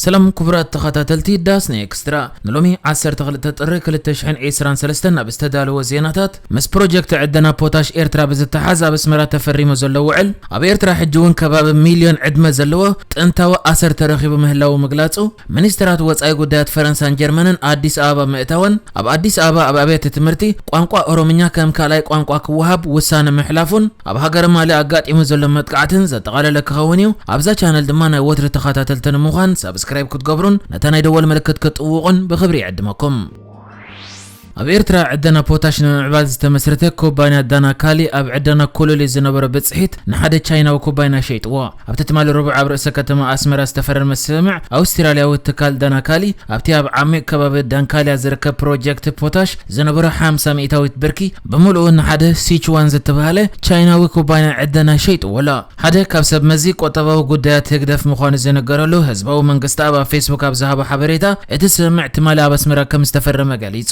ሰላም ክቡራት ተኸታተልቲ ዳስ ናይ ኤክስትራ፣ ንሎሚ ዓሰርተ ክልተ ጥሪ ክልተ ሽሕን ዕስራን ሰለስተን ኣብ ዝተዳለወ ዜናታት፣ ምስ ፕሮጀክት ዕደና ፖታሽ ኤርትራ ብዝተሓዝ ኣብ ኣስመራ ተፈሪሙ ዘሎ ውዕል፣ ኣብ ኤርትራ ሕጂ እውን ከባቢ ሚልዮን ዕድመ ዘለዎ ጥንታዊ ኣሰር ተረኺቡ ምህላዉ ምግላጹ፣ ሚኒስትራት ወጻኢ ጉዳያት ፈረንሳን ጀርመንን ኣዲስ ኣበባ ምእታወን፣ ኣብ ኣዲስ ኣበባ ኣብ ኣብያተ ትምህርቲ ቋንቋ ኦሮምኛ ከም ካልኣይ ቋንቋ ክወሃብ ውሳነ ምሕላፉን፣ ኣብ ሃገረ ማሊ ኣጋጢሙ ዘሎ መጥቃዕትን ዘጠቓለለ ክኸውን እዩ። ኣብዛ ቻነል ድማ ናይ ወትሪ ተኸታተልቲ ንምዃን ሳብስክራይብ ክትገብሩን ነታ ናይ ደወል ምልክት ክትጥውቑን ብኽብሪ ይዕድመኩም። ኣብ ኤርትራ ዕደና ፖታሽ ንምምዕባል ዝተመስረተ ኩባንያ ዳና ካሊ ኣብ ዕደና ኮሎሊ ዝነበሮ ብጽሒት ንሓደ ቻይናዊ ኩባንያ ሸይጥዎ። ኣብቲ ትማሊ ረቡዕ ኣብ ርእሰ ከተማ ኣስመራ ዝተፈረመ ስምምዕ ኣውስትራልያዊ ትካል ዳና ካሊ ኣብቲ ኣብ ዓሚቕ ከባቢ ዳንካልያ ዝርከብ ፕሮጀክት ፖታሽ ዝነበሮ ሓምሳ ሚእታዊት ብርኪ ብምልኡ ንሓደ ሲችዋን ዝተባህለ ቻይናዊ ኩባንያ ዕደና ሸይጥዎ ኣሎ። ሓደ ካብ ሰብ መዚ ቁጠባዊ ጉዳያት ህግደፍ ምዃኑ ዝንገረሉ ህዝባዊ መንግስቲ ኣብ ፌስቡክ ኣብ ዝሃቦ ሓበሬታ፣ እቲ ስምምዕ ትማሊ ኣብ ኣስመራ ከም ዝተፈረመ ገሊጹ።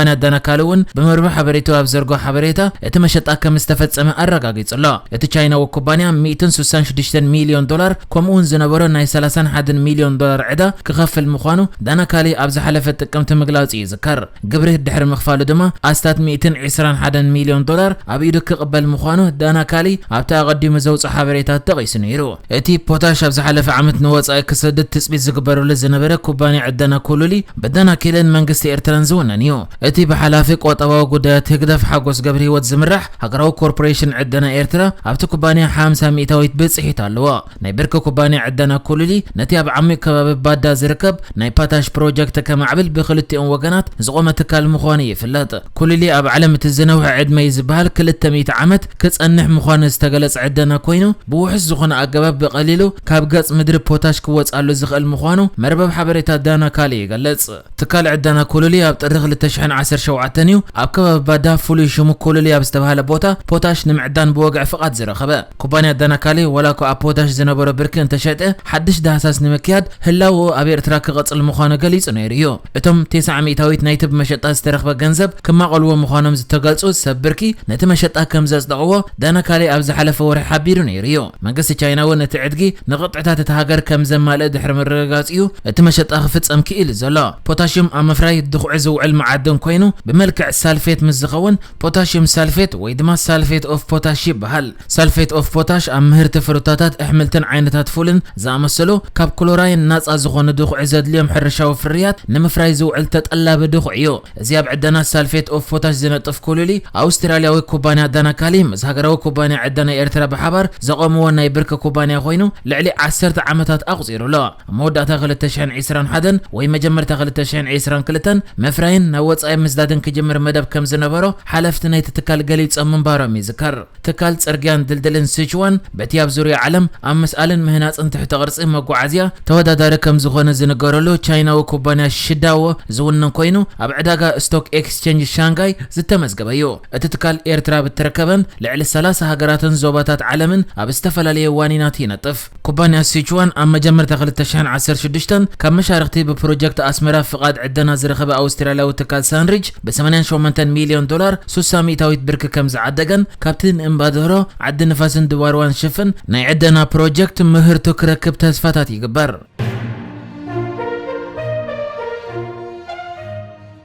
ኩባንያ ዳና ካሊ እውን ብመርበብ ሓበሬታኡ ኣብ ዘርግሖ ሓበሬታ፣ እቲ መሸጣ ከም ዝተፈጸመ ኣረጋጊጹ ኣሎ። እቲ ቻይናዊ ኩባንያ ሚእትን ስሳን ሽዱሽተን ሚልዮን ዶላር ከምኡ እውን ዝነበሮ ናይ ሰላሳን ሓደን ሚልዮን ዶላር ዕዳ ክኸፍል ምዃኑ ዳና ካሊ ኣብ ዝሓለፈ ጥቅምቲ ምግላጹ ይዝከር። ግብሪ ድሕሪ ምኽፋሉ ድማ ኣስታት ሚእትን ዕስራን ሓደን ሚልዮን ዶላር ኣብ ኢዱ ክቕበል ምዃኑ ዳና ካሊ ኣብቲ ኣቐዲሙ ዘውጽኦ ሓበሬታ ተጠቒሱ ነይሩ። እቲ ፖታሽ ኣብ ዝሓለፈ ዓመት ንወጻኢ ክሰድድ ትጽቢት ዝግበረሉ ዝነበረ ኩባንያ ዕደና ኮሎሊ ብዳና ካሊን መንግስቲ ኤርትራን ዝውነን እዩ። እቲ ብሓላፊ ቁጠባዊ ጉዳያት ህግደፍ ሓጎስ ገብረህይወት ዝምራሕ ሃገራዊ ኮርፖሬሽን ዕደና ኤርትራ ኣብቲ ኩባንያ ሓምሳ ሚእታዊት ብጽሒት ኣለዎ። ናይ ብርኪ ኩባንያ ዕደና ኮሎሊ ነቲ ኣብ ዓሚቕ ከባቢ ባዳ ዝርከብ ናይ ፓታሽ ፕሮጀክት ከማዕብል ብክልቲኦም ወገናት ዝቖመ ትካል ምዃኑ ይፍለጥ። ኮሎሊ ኣብ ዓለም እቲ ዝነውሐ ዕድመ እዩ ዝበሃል ክልተ ሚእቲ ዓመት ክጸንሕ ምዃኑ ዝተገለጸ ዕደና ኮይኑ፣ ብውሑስ ዝኾነ ኣገባብ ብቐሊሉ ካብ ገጽ ምድሪ ፖታሽ ክወጽኣሉ ዝኽእል ምዃኑ መርበብ ሓበሬታ ዳና ካሊ ይገልጽ። ትካል ዕደና ኮሎሊ ኣብ ጥሪ ክልተ ሽሕን ዓሰርተ ሸውዓተን እዩ ኣብ ከባቢ ባዳ ፍሉይ ሽሙ ኮሎሊ ኣብ ዝተባህለ ቦታ ፖታሽ ንምዕዳን ብወግዒ ፍቓድ ዝረኸበ። ኩባንያ ዳና ካሊ ዋላ እኳ ኣብ ፖታሽ ዝነበሮ ብርኪ እንተሸጠ፣ ሓድሽ ዳህሳስ ንምክያድ ህላወኡ ኣብ ኤርትራ ክቐጽል ምዃኑ ገሊጹ ነይሩ እዩ። እቶም ተስዓ ሚእታዊት ናይቲ ብመሸጣ ዝተረኽበ ገንዘብ ክማቐልዎ ምዃኖም ዝተገልጹ ሰብ ብርኪ ነቲ መሸጣ ከም ዘጽደቕዎ ዳና ካሊ ኣብ ዝሓለፈ ወርሒ ሓቢሩ ነይሩ እዩ። መንግስቲ ቻይና እውን እቲ ዕድጊ ንቕጥዕታት እታ ሃገር ከም ዘማልእ ድሕሪ ምርግጋጽ እዩ እቲ መሸጣ ክፍጸም ክኢሉ ዘሎ። ፖታሽየም ኣብ ምፍራይ ድኹዒ ዝውዕል መዓድን ኮይኑ ብመልክዕ ሳልፌት ምስ ዝኸውን ፖታሽየም ሳልፌት ወይ ድማ ሳልፌት ኦፍ ፖታሽ ይበሃል። ሳልፌት ኦፍ ፖታሽ ኣብ ምህርቲ ፍሩታታት፣ ኣሕምልትን ዓይነታት ፉልን ዝኣመሰሉ ካብ ክሎራይን ናጻ ዝኾኑ ድኹዒ ዘድልዮም ሕርሻዊ ፍርያት ንምፍራይ ዝውዕል ተጠላቢ ድኹዒ እዩ። እዚ ኣብ ዕደና ሳልፌት ኦፍ ፖታሽ ዝነጥፍ ኮሎሊ ኣውስትራልያዊ ኩባንያ ዳና ካሊ ምስ ሃገራዊ ኩባንያ ዕደና ኤርትራ ብሓባር ዘቖምዎ ናይ ብርኪ ኩባንያ ኮይኑ ልዕሊ ዓሰርተ ዓመታት ኣቑጺሩ ኣሎ። ኣብ መወዳእታ ክልተ ሽሕን ዕስራን ሓደን ወይ መጀመርታ ክልተ ሽሕን ዕስራን ክልተን ምፍራይን ናብ ወጻኢ ምስዳድን ክጅምር መደብ ከም ዝነበሮ ሓለፍቲ ናይቲ ትካል ገሊጾም ምንባሮም ይዝከር። ትካል ጽርግያን ድልድልን ሲችዋን በቲ ኣብ ዙርያ ዓለም ኣብ ምስኣልን ምህናጽን ትሕተ ቅርጺ መጓዓዝያ ተወዳዳሪ ከም ዝኾነ ዝንገረሉ ቻይናዊ ኩባንያ ሽዳዎ ዝውነን ኮይኑ፣ ኣብ ዕዳጋ ስቶክ ኤክስቼንጅ ሻንጋይ ዝተመዝገበ እዩ። እቲ ትካል ኤርትራ ብትርከበን ልዕሊ ሰላሳ ሃገራትን ዞባታት ዓለምን ኣብ ዝተፈላለየ ዋኒናት ይነጥፍ። ኩባንያ ሲችዋን ኣብ መጀመርታ ክልተ ሽሕን ዓሰርተ ሽዱሽተን ካብ መሻርኽቲ ብፕሮጀክት ኣስመራ ፍቓድ ዕደና ዝረኸበ ኣውስትራልያዊ ትካል ሳንሪጅ ብ ሰማንያን ሸሞንተን ሚልዮን ዶላር ሱሳ ሚእታዊት ብርኪ ከም ዝዓደገን ካብቲ ንእምባደህሮ፣ ዓዲ ንፋስን ድባርዋን ዝሽፍን ናይ ዕደና ፕሮጀክት ምህርቱ ክረክብ ተስፋታት ይግበር።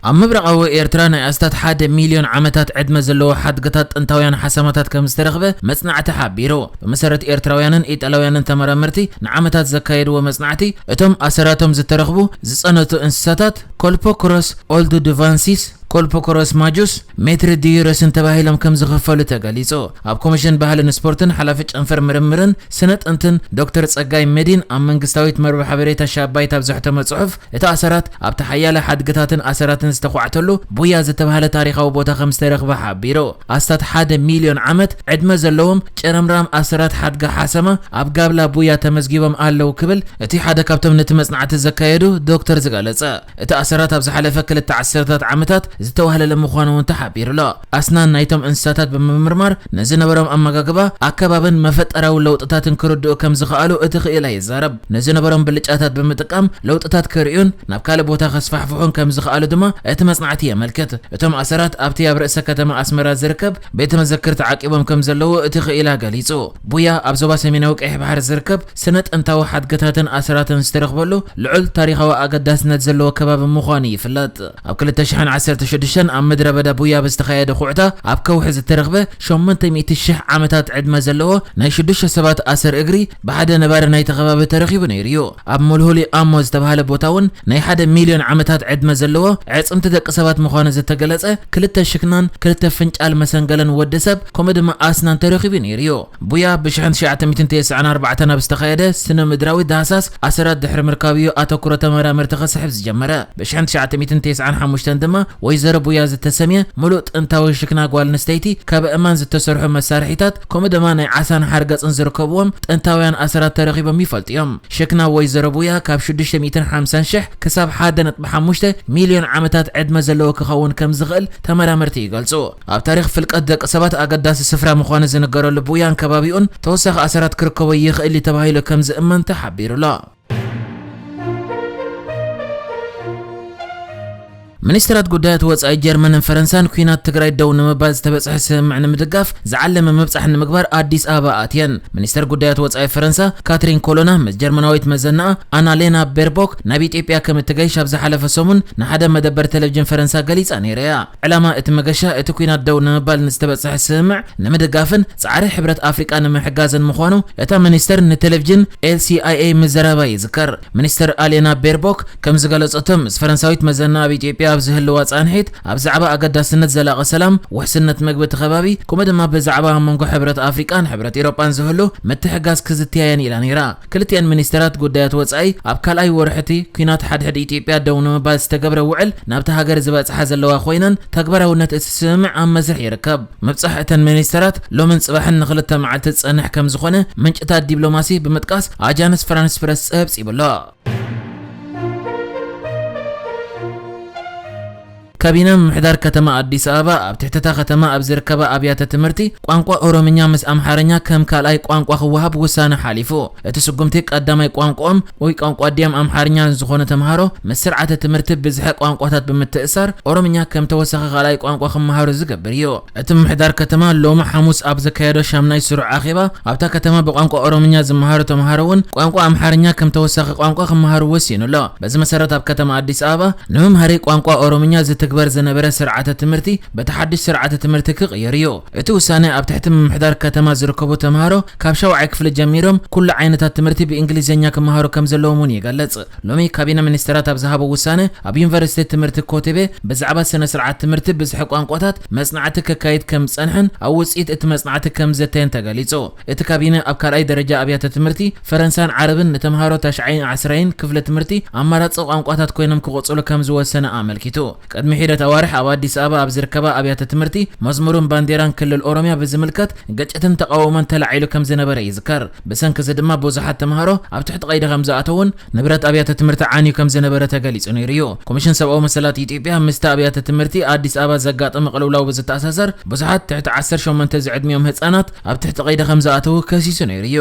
ኣብ ምብራቓዊ ኤርትራ ናይ ኣስታት ሓደ ሚልዮን ዓመታት ዕድመ ዘለዎ ሓድግታት ጥንታውያን ሓሰማታት ከም ዝተረኽበ መጽናዕቲ ሓቢሩ። ብመሰረት ኤርትራውያንን ኢጣልያውያንን ተመራመርቲ ንዓመታት ዘካየድዎ መጽናዕቲ፣ እቶም ኣሰራቶም ዝተረኽቡ ዝጸነቱ እንስሳታት ኮልፖኮሮስ ኦልዱድቫንሲስ፣ ኮልፖኮሮስ ማጁስ፣ ሜትሪ ዲዩረስን ተባሂሎም ከም ዝኽፈሉ ተገሊጹ። ኣብ ኮሚሽን ባህልን ስፖርትን ሓላፊ ጨንፈር ምርምርን ስነ ጥንትን ዶክተር ጸጋይ መዲን ኣብ መንግስታዊት መርበብ ሓበሬታ ሻባይት ኣብ ዘሕተሞ ጽሑፍ፣ እቲ ኣሰራት ኣብቲ ሓያለ ሓድግታትን ኣሰራትን ዝተዃዕተሉ ቡያ ዝተባህለ ታሪኻዊ ቦታ ከም ዝተረኽበ ሓቢሩ። ኣስታት ሓደ ሚልዮን ዓመት ዕድመ ዘለዎም ጨረምራም ኣሰራት ሓድጊ ሓሰማ ኣብ ጋብላ ቡያ ተመዝጊቦም ኣለዉ ክብል እቲ ሓደ ካብቶም ነቲ መጽናዕቲ ዘካየዱ ዶክተር ዝገለጸ። እቲ ኣሰራት ኣብ ዝሓለፈ ክልተ ዓሰርታት ዓመታት ዝተዋህለለ ምዃኑ እውን ተሓቢሩ ኣሎ። ኣስናን ናይቶም እንስሳታት ብምምርማር ንዝነበሮም ኣመጋግባ፣ ኣከባብን መፈጠራዊ ለውጥታትን ክርድኡ ከም ዝኸኣሉ እቲ ክኢላ ይዛረብ። ንዝነበሮም ብልጫታት ብምጥቃም ለውጥታት ከርእዩን ናብ ካልእ ቦታ ከስፋሕፍሑን ከም ዝኸኣሉ ድማ እቲ መጽናዕቲ የመልክት። እቶም ኣሰራት ኣብቲ ኣብ ርእሰ ከተማ ኣስመራ ዝርከብ ቤተ መዘክር ተዓቂቦም ከም ዘለዉ እቲ ክኢላ ገሊጹ። ቡያ ኣብ ዞባ ሰሜናዊ ቀይሕ ባሕሪ ዝርከብ ስነ ጥንታዊ ሓድግታትን ኣሰራትን ዝተረኽበሉ ልዑል ታሪኻዊ ኣገዳስነት ዘለዎ ከባቢ ምዃኑ ይፍለጥ። ኣብ ክልተ ሽሕን ዓሰርተ ሽዱሽተን ኣብ ምድረ በዳ ቡያ ብዝተኻየደ ኩዕታ ኣብ ከውሒ ዝተረኽበ ሸሞንተ ሚእቲ ሽሕ ዓመታት ዕድመ ዘለዎ ናይ ሽዱሽተ ሰባት ኣሰር እግሪ ብሓደ ነባሪ ናይቲ ከባቢ ተረኺቡ ነይሩ እዩ። ኣብ ሞልሆሊ ኣሞ ዝተባህለ ቦታ እውን ናይ ሓደ ሚልዮን ዓመታት ዕድመ ዘለዎ ዕጽምቲ ደቂ ሰባት ምዃኑ ዝተገለጸ ክልተ ሽክናን ክልተ ፍንጫል መሰንገለን ወዲ ሰብ ከምኡ ድማ ኣስናን ተረኺቡ ነይሩ እዩ። ቡያ ብ ሽሕን ትሽዓተ ሚእትን ተስዓን ኣርባዕተን ኣብ ዝተኻየደ ስነ ምድራዊ ዳህሳስ ኣሰራት ድሕሪ ምርካብ እዩ ኣተኩሮ ተመራመርቲ ክስሕብ ዝጀመረ። ብ ሽሕን ትሽዓተ ሚእትን ተስዓን ሓሙሽተን ድማ ወይዘሮ ቡያ ዝተሰምየ ምሉእ ጥንታዊ ሽክና ጓል ኣንስተይቲ ካብ እማን ዝተሰርሑ መሳርሒታት ከምኡ ድማ ናይ ዓሳን ሓርገጽን ዝርከብዎም ጥንታውያን ኣሰራት ተረኺቦም ይፈልጡ እዮም። ሽክና ወይዘሮ ቡያ ካብ ሽዱሽተ ሚእትን ሓምሳን ሽሕ ክሳብ ሓደ ነጥቢ ሓሙሽተ ሚልዮን ዓመታት ዕድመ ዘለዎ ክኸውን ከም ዝኽእል ተመራመርቲ ይገልጹ። ኣብ ታሪኽ ፍልቀት ደቂ ሰባት ኣገዳሲ ስፍራ ምዃኑ ዝንገረሉ ቡያን ከባቢኡን ተወሳኺ ኣሰራት ክርከቦ ይኽእል እዩ ተባሂሉ ከም ዝእመን ተሓቢሩ ኣሎ። ሚኒስትራት ጉዳያት ወጻኢ ጀርመንን ፈረንሳን ኲናት ትግራይ ደው ንምባል ዝተበጽሐ ስምምዕ ንምድጋፍ ዝዓለመ ምብጻሕ ንምግባር ኣዲስ ኣበባ ኣትየን። ሚኒስተር ጉዳያት ወጻኢ ፈረንሳ ካትሪን ኮሎና ምስ ጀርመናዊት መዘናኣ ኣናሌና ቤርቦክ ናብ ኢትዮጵያ ከም እትገይሽ ኣብ ዝሓለፈ ሰሙን ንሓደ መደበር ቴሌቪዥን ፈረንሳ ገሊጻ ነይራ እያ። ዕላማ እቲ መገሻ እቲ ኲናት ደው ንምባል ንዝተበጽሐ ስምምዕ ንምድጋፍን ጻዕሪ ሕብረት ኣፍሪቃ ንምሕጋዝን ምዃኑ እታ ሚኒስተር ንቴሌቪዥን ኤልሲኣይኤ ምዝራባ ይዝከር። ሚኒስተር ኣሌና ቤርቦክ ከም ዝገለጸቶ፣ ምስ ፈረንሳዊት መዘና ኣብ ኢትዮጵያ ኣብ ዝህልዋ ጻንሒት፣ ኣብ ዛዕባ ኣገዳስነት ዘላቒ ሰላም፣ ውሕስነት መግቢ እቲ ከባቢ፣ ከምኡ ድማ ብዛዕባ ኣብ መንጎ ሕብረት ኣፍሪቃን ሕብረት ኤውሮጳን ዝህሉ ምትሕግጋዝ ክዝትያ እየን ኢላ ነይራ። ክልቲኣን ሚኒስተራት ጉዳያት ወጻኢ ኣብ ካልኣይ ወርሒ እቲ ኲናት ሓድሕድ ኢትዮጵያ ደው ንምባል ዝተገብረ ውዕል ናብታ ሃገር ዝበጽሓ ዘለዋ ኮይነን፣ ተግባራውነት እቲ ስምምዕ ኣብ መስርሕ ይርከብ። ምብጻሕ እተን ሚኒስተራት ሎምን ጽባሕን ንኽልተ መዓልቲ ዝጸንሕ ከም ዝኾነ ምንጭታት ዲፕሎማሲ ብምጥቃስ ኣጃንስ ፍራንስ ፕረስ ጸብጺቡ ኣሎ። ካቢነ ምምሕዳር ከተማ ኣዲስ ኣበባ ኣብ ትሕቲ እታ ከተማ ኣብ ዝርከባ ኣብያተ ትምህርቲ ቋንቋ ኦሮምኛ ምስ ኣምሓርኛ ከም ካልኣይ ቋንቋ ክወሃብ ውሳነ ሓሊፉ። እቲ ስጉምቲ ቀዳማይ ቋንቋኦም ወይ ቋንቋ ኣዲኦም ኣምሓርኛ ንዝኾኑ ተምሃሮ ምስ ስርዓተ ትምህርቲ ብዝሒ ቋንቋታት ብምትእሳር ኦሮምኛ ከም ተወሳኺ ካልኣይ ቋንቋ ክመሃሩ ዝገብር እዩ። እቲ ምምሕዳር ከተማ ሎሚ ሓሙስ ኣብ ዘካየዶ ሻምናይ ስሩዕ ኣኼባ ኣብታ ከተማ ብቋንቋ ኦሮምኛ ዝመሃሩ ተምሃሮ እውን ቋንቋ ኣምሓርኛ ከም ተወሳኺ ቋንቋ ክመሃሩ ወሲኑ ኣሎ። በዚ መሰረት ኣብ ከተማ ኣዲስ ኣበባ ንመምሃሪ ቋንቋ ኦሮምኛ ዝትግበር ዝነበረ ስርዓተ ትምህርቲ በቲ ሓድሽ ስርዓተ ትምህርቲ ክቕየር እዩ። እቲ ውሳነ ኣብ ትሕቲ ምምሕዳር ከተማ ዝርከቡ ተምሃሮ ካብ ሻውዓይ ክፍሊ ጀሚሮም ኩሉ ዓይነታት ትምህርቲ ብእንግሊዝኛ ክመሃሩ ከም ዘለዎም እውን ይገልጽ። ሎሚ ካቢነ ሚኒስተራት ኣብ ዝሃቦ ውሳነ ኣብ ዩኒቨርሲቲ ትምህርቲ ኮተቤ ብዛዕባ ስነ ስርዓት ትምህርቲ ብዝሒ ቋንቋታት መጽናዕቲ ክካየድ ከም ዝጸንሐን ኣብ ውጽኢት እቲ መጽናዕቲ ከም ዘተየን ተገሊጹ። እቲ ካቢነ ኣብ ካልኣይ ደረጃ ኣብያተ ትምህርቲ ፈረንሳን ዓረብን ንተምሃሮ ታሽዓይን ዓስራይን ክፍለ ትምህርቲ ኣማራጺ ቋንቋታት ኮይኖም ክቕጽሉ ከም ዝወሰነ ኣመልኪቱ። ቅድሚ ሒደት ኣዋርሕ ኣብ ኣዲስ ኣበባ ኣብ ዝርከባ ኣብያተ ትምህርቲ መዝሙርን ባንዴራን ክልል ኦሮምያ ብዝምልከት ግጭትን ተቓውሞን ተላዒሉ ከም ዝነበረ ይዝከር። ብሰንኪ እዚ ድማ ብዙሓት ተምሃሮ ኣብ ትሕቲ ቀይዲ ከም ዝኣተውን ንብረት ኣብያተ ትምህርቲ ዓንዩ ከም ዝነበረ ተገሊጹ ነይሩ እዩ። ኮሚሽን ሰብኣዊ መሰላት ኢትዮጵያ ምስቲ ኣብያተ ትምህርቲ ኣዲስ ኣበባ ዘጋጠመ ቅልውላው ብዝተኣሳሰር ብዙሓት ትሕቲ ዓሰርተ ሸሞንተ ዝዕድሚኦም ህጻናት ኣብ ትሕቲ ቀይዲ ከም ዝኣተዉ ከሲሱ ነይሩ እዩ።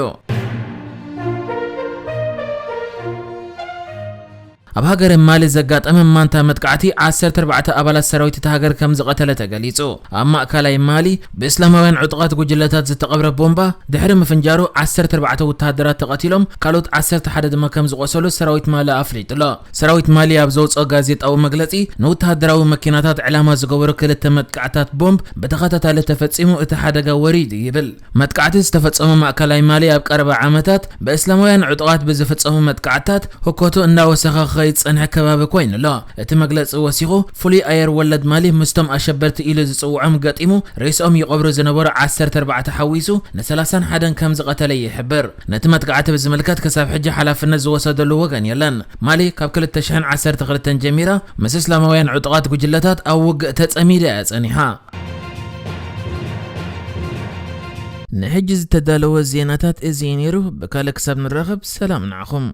ኣብ ሃገረ ማሊ ዘጋጠመ ማንታ መጥቃዕቲ ዓሰርተ ኣርባዕተ ኣባላት ሰራዊት እታ ሃገር ከም ዝቐተለ ተገሊጹ። ኣብ ማእከላይ ማሊ ብእስላማውያን ዕጡቓት ጉጅለታት ዝተቐብረ ቦምባ ድሕሪ ምፍንጃሩ ዓሰርተ ኣርባዕተ ወተሃደራት ተቐቲሎም፣ ካልኦት ዓሰርተ ሓደ ድማ ከም ዝቖሰሉ ሰራዊት ማሊ ኣፍሊጡ ኣሎ። ሰራዊት ማሊ ኣብ ዘውጽኦ ጋዜጣዊ መግለጺ ንወተሃደራዊ መኪናታት ዕላማ ዝገበሩ ክልተ መጥቃዕታት ቦምብ ብተኸታታሊ ተፈጺሙ እቲ ሓደጋ ወሪዱ ይብል። መጥቃዕቲ ዝተፈጸመ ማእከላይ ማሊ ኣብ ቀረባ ዓመታት ብእስላማውያን ዕጡቓት ብዝፍጸሙ መጥቃዕትታት ህኮቱ እናወሰኸ ክኸይድ ዝጸንሐ ከባቢ ኮይኑ ኣሎ። እቲ መግለጺ ወሲኹ፣ ፍሉይ ኣየር ወለድ ማሊ ምስቶም ኣሸበርቲ ኢሉ ዝጽውዖም ገጢሙ ሬስኦም ይቐብሩ ዝነበሩ ዓሰርተ ኣርባዕተ ሓዊሱ ንሰላሳን ሓደን ከም ዝቐተለ ይሕብር። ነቲ መጥቃዕቲ ብዝምልከት ክሳብ ሕጂ ሓላፍነት ዝወሰደሉ ወገን የለን። ማሊ ካብ ክልተ ሽሕን ዓሰርተ ክልተን ጀሚራ ምስ እስላማውያን ዕጡቓት ጉጅለታት ኣብ ውግእ ተጸሚዳ እያ ጸኒሓ። ንሕጂ ዝተዳለወ ዜናታት እዚ እዩ ነይሩ። ብካልእ ክሳብ ንራኸብ ሰላም ንዓኹም።